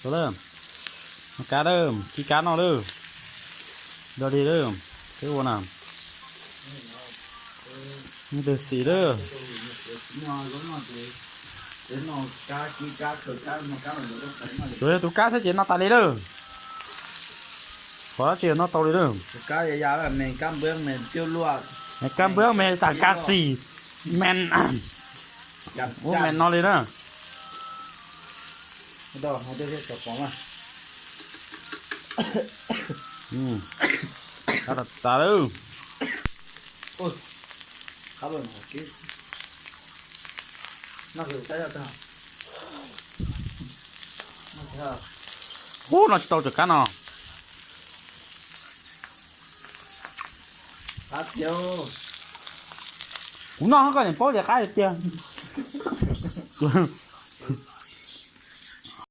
Tau lawm, noj kab lawm, kib kab noj lawm. Dog dig lawm, peb ua na. Twg xis lawm. Tsuas yog tus kab xwb ces noj tas li lawm. Qhov dab tsi noj tau li lawm. Kab npwb me xam kab xis, me, ub, me no li na. Kab tas tas lawm. Ub, no tsis tau cov kab no. Kuv noj koj niam paub tias qab tiag tiag.